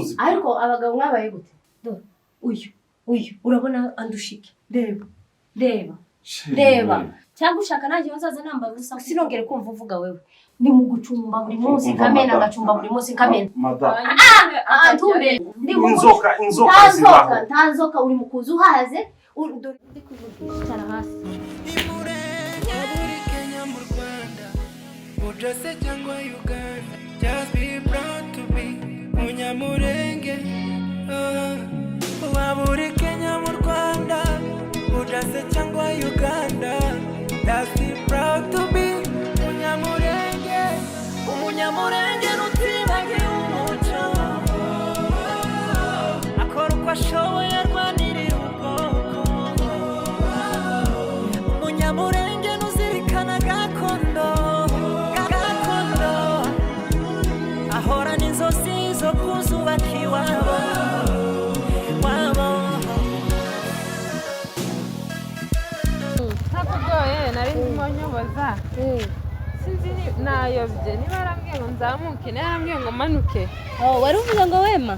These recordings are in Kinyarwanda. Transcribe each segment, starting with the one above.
Simuzi. Ariko abagabo mwabaye gute? Dore uyu, uyu urabona andushike. Reba, reba, reba. Cyangwa ushaka nanjye nzaza nambaye ubusa, sinongere kumva uvuga wewe. Ndi mu gucumba buri munsi kamena, ngacumba buri munsi kamena. Madamu. Ah, ntumbe. Ndi mu Inzoka, inzoka nta nzoka, zibaho. Nta nzoka, uri mu kuza uhaze. Dore ndi kuvugisha, icara hasi. Muri Kenya, mu Rwanda, Ujase cyangwa Uganda, just be proud to be Munyamurenge. Ah, waba uri Kenya, mu Rwanda, Ujase cyangwa Uganda, just be proud to be Munyamurenge. Umunyamurenge nutibagiwe umuco, akora uko ashoboye, arwanirira ubwoko. Umunyamurenge nuzirikana gakondo, gakondo, ahorana inzozi zo kuzubaka iwabo wabo. Ntakugoye, nari ndimo nyoboza, sinzi nayobye niba yarambwiye ngo nzamuke, niba yarambwiye ngo manuke. Oh, wari uvuze ngo Wema?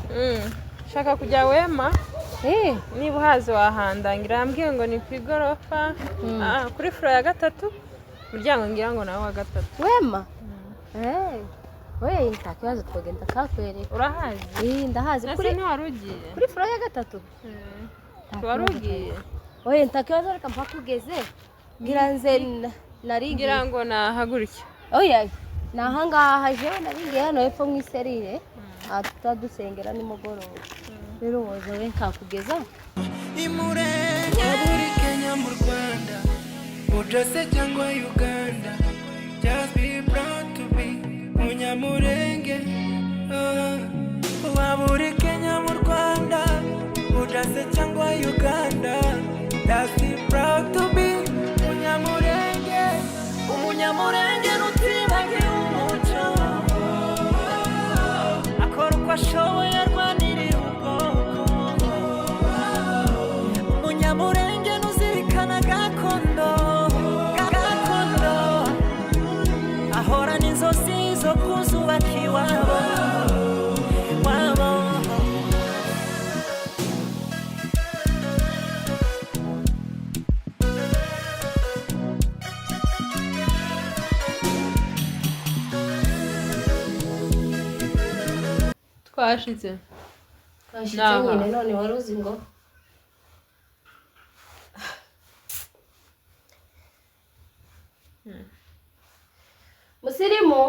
Shaka kujya Wema. Eh. Niba uhazi wahandangira. Yambwiye ngo ni ku igorofa, kuri floor ya gatatu, umuryango ngira ngo nawe wa gatatu. Wema? Eh. We, nta kibazo, twagenda kakwereka. Urahazi? Eh, ndahazi. Nase Kuri ntiwari ugiye? Kuri floor ya gatatu. Wari ugiye? Oye, nta kibazo, reka mpakugeze. Ngira nze nari Ngira ngo nahaguruke. Oya, ni ahangaha. Jewe naringiye hano hepfo mu iserire, aha tutadusengera nimugoroba. Rero woza we nkakugeza. Imurenge, waba uri Kenya, mu Rwanda, Ujase cyangwa Uganda, just be proud to be Munyamurenge. Ah, waba uri Kenya, mu Rwanda, Ujase cyangwa Uganda, just be proud to be Munyamurenge. Umunyamurenge nutibagiwe umuco, akora uko ashoboye, arwanirira ubwoko. Umunyamurenge nuzirikana gakondo, gakondo, ahorana inzozi zo kuzubaka iwabo wabo. Twashize. Twashitse. Naha. Nyine none wari uzi ngo Musirimu,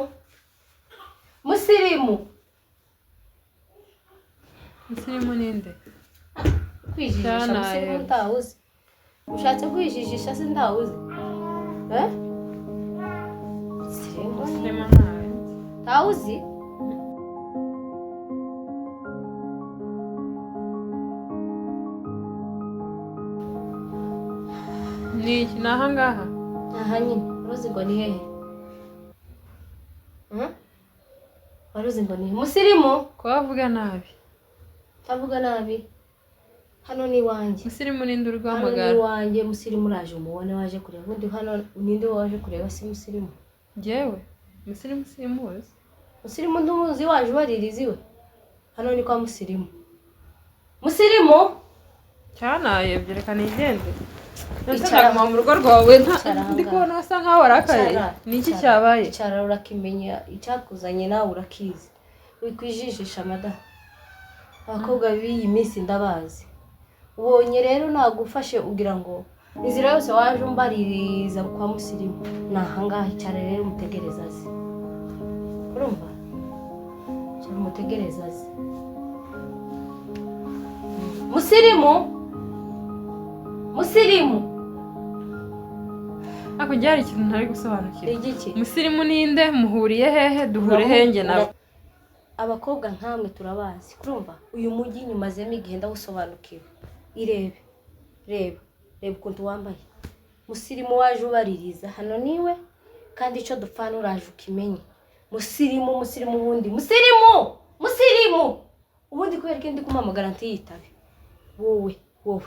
musirimu. Musirimu ninde? Kwijijisha. Cyana. Musirimu. Yego. Ntawuzi, ushatse kwijijisha se? Ntawuzi, eh, musirimu. Musirimu ntawe. Ntawuzi. Ni iki? Ni ahangaha? Aha nyine. Wari uzi ngo ni hehe? Hmm? Wari uzi ngo ni hehe, musirimu? Kubavuga nabi. Tavuga nabi, hano ni iwanjye. Musirimu ninde uri Hano ni guhamagara? iwanjye. Musirimu uraje umubone. Waje kureba ubundi hano ninde waje kureba? Si musirimu? Njyewe musirimu simuzi. Musirimu ntumuzi? Waje ubaririza iwe. Hano ni kwa musirimu. Musirimu. Cyanayebye, reka nigende. Icara. Naguma mu rugo rwawe Icara ahangaha. Ndi kubona wasa nkaho warakaye. Icara, Ni iki icara, cyabaye? Icara, urakimenya icyakuzanye, nawe urakizi. Wikwijijisha mada, abakobwa b'iyi minsi ndabazi. Ubonye rero nagufashe ugira ngo inzira yose waje umbaririza kwa musirimu ni ahangaha. Icara rero umutegereza aze, urumva? Icara umutegereza aze. Musirimu, musirimu. Ariko njye hari ikintu ntari gusobanukirwa. Igiki? Musirimu ninde? Muhuriye hehe? Duhure henge nawe? Abakobwa nkamwe turabazi, kurumva? Uyu mujyi nyumazemo igihe, ndawusobanukiwe. Irebe, reba, reba ukuntu wambaye. Musirimu waje ubaririza hano niwe, kandi icyo dupfana uraje ukimenye. Musirimu, musirimu, ubundi musirimu, musirimu ubundi, kubera ko ndi kumuhamagara ntiyitabe. Wowe, wowe.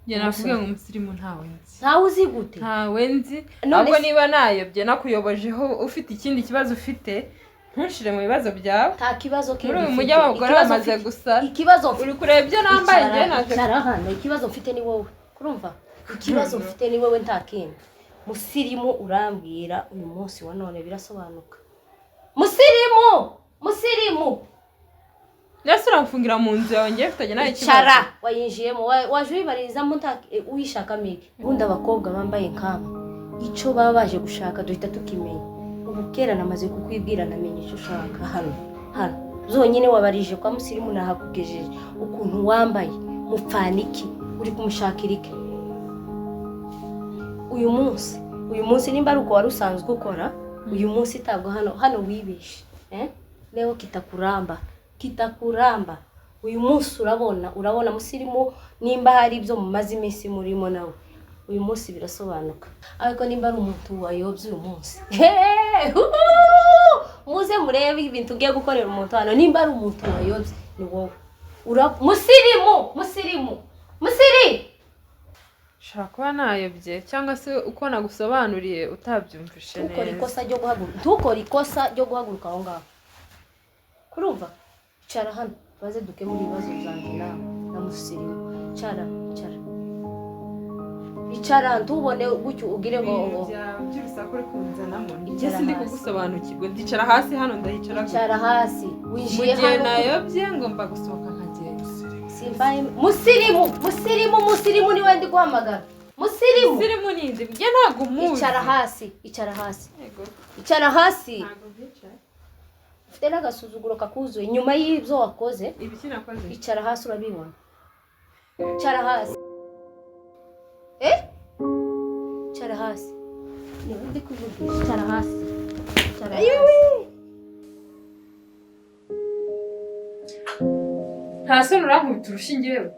Njye navuga ngo umusirimu ntawe nzi. Ntawe uzi gute? Ntawe nzi. None Ahubwo se- niba nayobye nakuyobojeho, ufite ikindi kibazo ufite, Ntushire mu bibazo byawe. Nta kibazo kindi Muri uyu mfite. mujyi abagore Ikibazo bamaze gusara. Ikibazo mfite. Uri kureba ibyo nambaye njye naje. Icara hano, ikibazo mfite ni wowe. Kurumva? Ikibazo mfite ni wowe nta kindi. Musirimu urambwira uyu munsi wa none birasobanuka. Musirimu! Musirimu! Nese uramfungira mu nzu yawe ngiye mfitanye nawe ikibazo. Icara wayinjiyemo waje uyibarizamo nta uyishakamo iki. Ubundi abakobwa bambaye nk'aba icyo baba baje gushaka duhita tukimenya. Ubu kera namaze kukwibwira namenye icyo ushaka hano hano zonyine wabarije kwa Musirimu nahakugejeje ukuntu wambaye mupfaniki uri kumushakira iki uyu munsi nimba ari uko wari usanzwe ukora uyu munsi tabwo hano hano wibeshe leo kitakuramba uyu munsi urabona Musirimu nimba hari ibyo mumaze iminsi murimo nawe uyu munsi birasobanuka ariko nimba ari umuntu wayobye uyu munsi muze murebe ibintu ugiye gukorera umuntu hano nimba ari umuntu wayobye ni wowe Musirimu Musiri Shaka kuba nayobye cyangwa se uko nagusobanuriye utabyumvishe neza. Ntukore ikosa ryo guhaguruka aho ngaho. Kurumva? Icara hano baze dukemura ibibazo byanjye nawe na Musirimu. Icara. Icara ntubone gutyo ugire ngo by'urusaku uri kunzanamo. Njye sindi kugusobanukirwa ndicara hasi hano ndahicara. Icara hasi winjiye hano. Nayobye ngomba gusohoka nkagenda. Simbaye Musirimu niwe ndi guhamagara. Musirimu ninde? Njye ntago muzi. Icara hasi. Yego. Icara hasi. Ntago byicara. Ufite n'agasuzuguro kakuzuye nyuma y'ibyo wakoze. Ibiki nakoze? Icara hasi urabibona. Icara hasi. Icara hasi. Niba ndi kuvugisha icara hasi. Icara hasi. Nta soni urankubita urushinge yewe.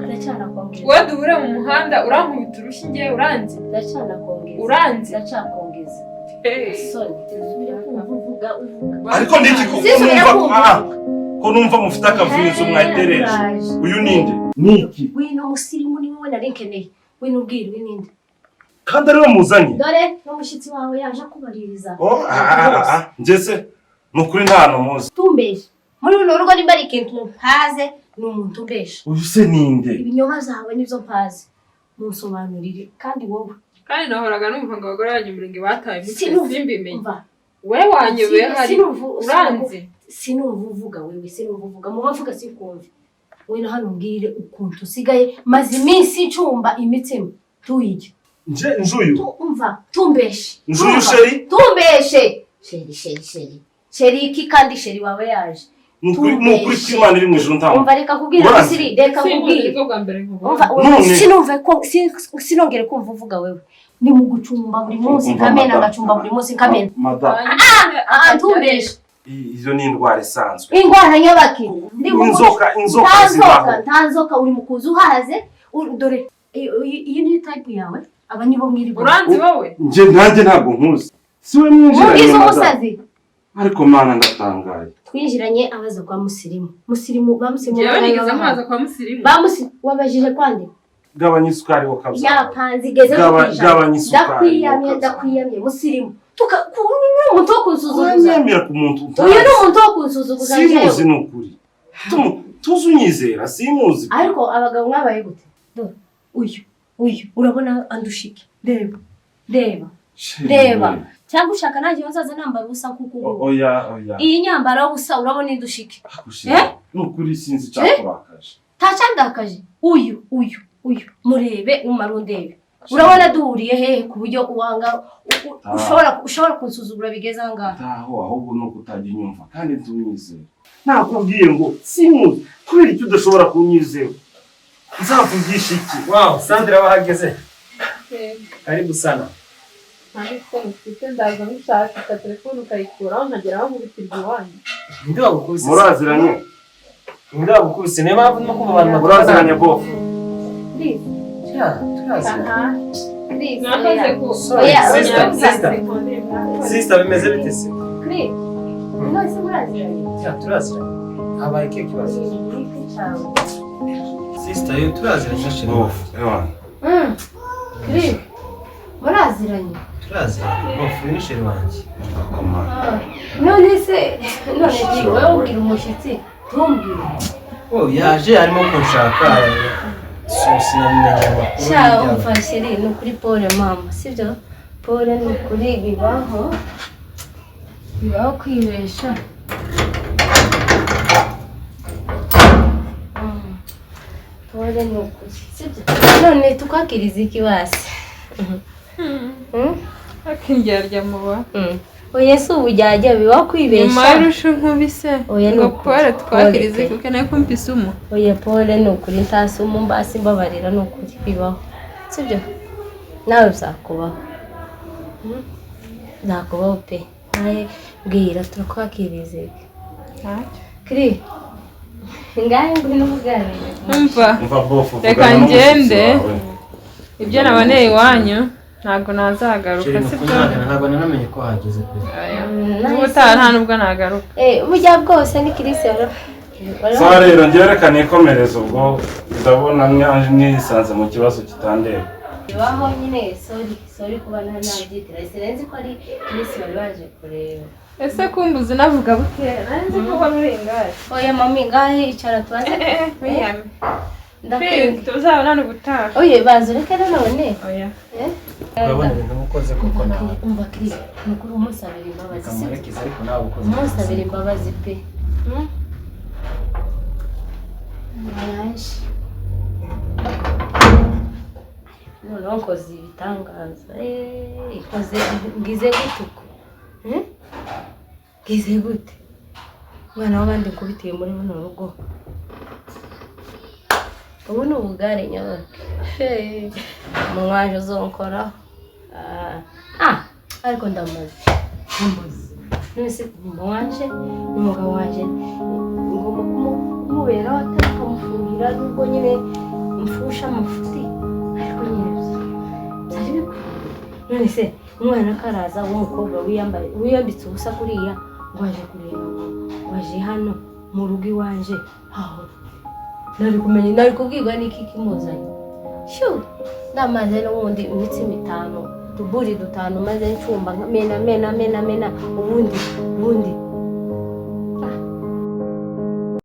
Ndacyanakongereza. Wowe duhure mu muhanda urankubita urushinge uranzi. Ndacyanakongereza. Uranzi. Ndacyakongeza. Soni usubire kumva uvuga. Ariko ndiki ko numva mufite akavuyo inzu mwayitereje. Uyu ninde? Niki? Wino Musirimu ni wowe nari nkeneye. Wino ubwira uyu ninde? Kandi ariwe muzanye. Dore n'umushitsi wawe yaje kubaririza. Oh ngeze nukuri nta no muzi. Tumbeshe. Muri runo rugo nimba ari ikintu mpaze ni umuntu ubesha. Uyu se ninde? Ibinyoma zawe nibyo mpaze. Munsobanurire kandi wowe. Kandi nahoraga numva ngo abagore banyumurenge bataye umutwe simbimenye. We wanyobeye hari uranzi. Sinumva uvuga wewe sinumva uvuga mu bavuga sikumve. We na hano mbwire ukuntu usigaye maze iminsi ncumba imitsima tuyijye. Nje njuyu. Tumva tumbeshe. Njuyu sheri. Tumbeshe. Sheri. Sheri iki kandi sheri wawe yaje. Nukuri kw'Imana iri mu ijuru nta. Umva reka kubwira Musiri reka kubwira. Umva sinumva ko sinongere kumva uvuga wewe. Ni mu gucumba buri munsi kamena ngacumba buri munsi kamena. Tumbeshe. Izo ni indwara isanzwe. Indwara nyabaki. Inzoka zibaho. Nta nzoka uri mu kuzu uhaze dore iyi ni type yawe aba nibo mwiri. Uranzi wowe? Nje nanjye ntabwo nkuzi. Siwe mwinjiranye. Umusazi. Ariko mana ndatangaye. Twinjiranye abaza kwa Musirimu. Musirimu bamusirimu. Jewe nigeze amaza kwa Musirimu. Bamusirimu wabajije kwande. Gabanya isukari wakabza. Yapanze igeze ku ijana. Gabanya isukari. Ndakwiyamye Musirimu. Umuntu wo kunsuzuguza. Uranyemera ku muntu utazi. Uyu ni umuntu wo kunsuzuguza njyewe. Simuzi nukuri. Tuzunyizera simuzi. Ariko abagabo mwabaye gute? Dore uyu urabona andushike. Reba. Reba. Cyangwa ushaka nanjye nzaza nambara ubusa kuko ubu. Oya. Iyi nyambara ubusa urabona indushike. Nukuri sinzi cyakurakaje. Tacandakaje. Uyu murebe umarundebe. Urabona duhuriye hehe ku buryo uwanga ushobora kunsuzugura bigeze aha ngaha. Taho ahubwo nuko utajya inyumva kandi ntumwizere. Nakubwiye ngo simuzi kubera icyo udashobora kunyizera. Nzavugisha iki? Wow, Sandra wahageze. Karibu sana. Ntabwo mfite ndaza mushaka telefone ukayikuraho nkagera aho nkubitirwa iwanyu. Ninde wagukubise? Muraziranye. Ninde wagukubise? Niyo mpamvu ndimo kumva abantu muraziranye bofu. Sister bimeze bite se? Chris. None muraziranye? Turaziranye. Habaye ikihe kibazo? Sister yo turaziranye. Bofu, ewana. Chris. Muraziranye. Turazi bofu ni chéri wanjye. None se none ki wowe ubwira umushyitsi tumbwire. Oh, yaje arimo kunshaka. Sinamenya amakuru. Sha umva chéri ni ukuri pole mama, sibyo? Pole ni ukuri bibaho. Bibaho kwibesha. Pole ni ukuri, sibyo? None tukwakiriza iki basi? Akindyarya muba. Oya si ubujyajya bibaho kwibesha. Nyuma y'urushu nkubise. Oya ni ngo ukuri. pole twakirize Pole pe. kuko nayo kumva isumu. Oya pole ni ukuri ntasumu mbasi mbabarira ni ukuri bibaho. Sibyo? Nawe bizakubaho. Bizakubaho pe. Nawe mbwira turakwakiriza iki. Ntacyo. Kiri. Ngahe ngwino uganire. Umva. Umva bofu Reka ngende. Ibyo naboneye iwanyu ntabwo nazagaruka sibyo? Ntabwo nanamenye ko hageze pe. Ubutaha nta nubwo nagaruka. Burya bwose ni Kirisi wari. Sawa rero ngerekane ikomereza ubwo ndabona mwisanze mu kibazo kitandeba. Bibaho nyine sorry sorry kuba ntabyitira sinzi ko ari Kirisi wari waje kureba. Ese kumbuza navuga bukera nanzi ko wari uri ingahe. Oya mami ngahe icara tubaze. Wiyame. Ndakwinga. Tuzabonana ubutaha. Oye baza ureke nanone. Oya. Urabona ibintu ukoze koko nawe. Umva Kirisi ni ukuri umusabira imbabazi sibyo? Kamurekeza ariko nawe ukoze. Umusabira imbabazi pe. Yaje. Noneho nkoze ibitangaza. Ikoze ngize gute uko? Ngize gute? Umwana w'abandi nkubitiye muri runo rugo. Ubu ni ubugare nyabake. Umwaje uzonkoraho. Ariko ndamaze. None umwanje n'umugabo wanje ngomba kumuberaho atakamufuhira nubwo nyine mfusha amafuti ariko nyine byari bikwiye. None se umwana karaza w'umukobwa wiyambitse ubusa kuriya ngo aje kureba ngo aje hano mu rugo iwanje aho nari kumenya nari kubwirwa n'iki kimuzanye. Shu ndamaze n'ubundi imitsi mitanu tuburi dutanu maze ncumba mena mena mena mena ubundi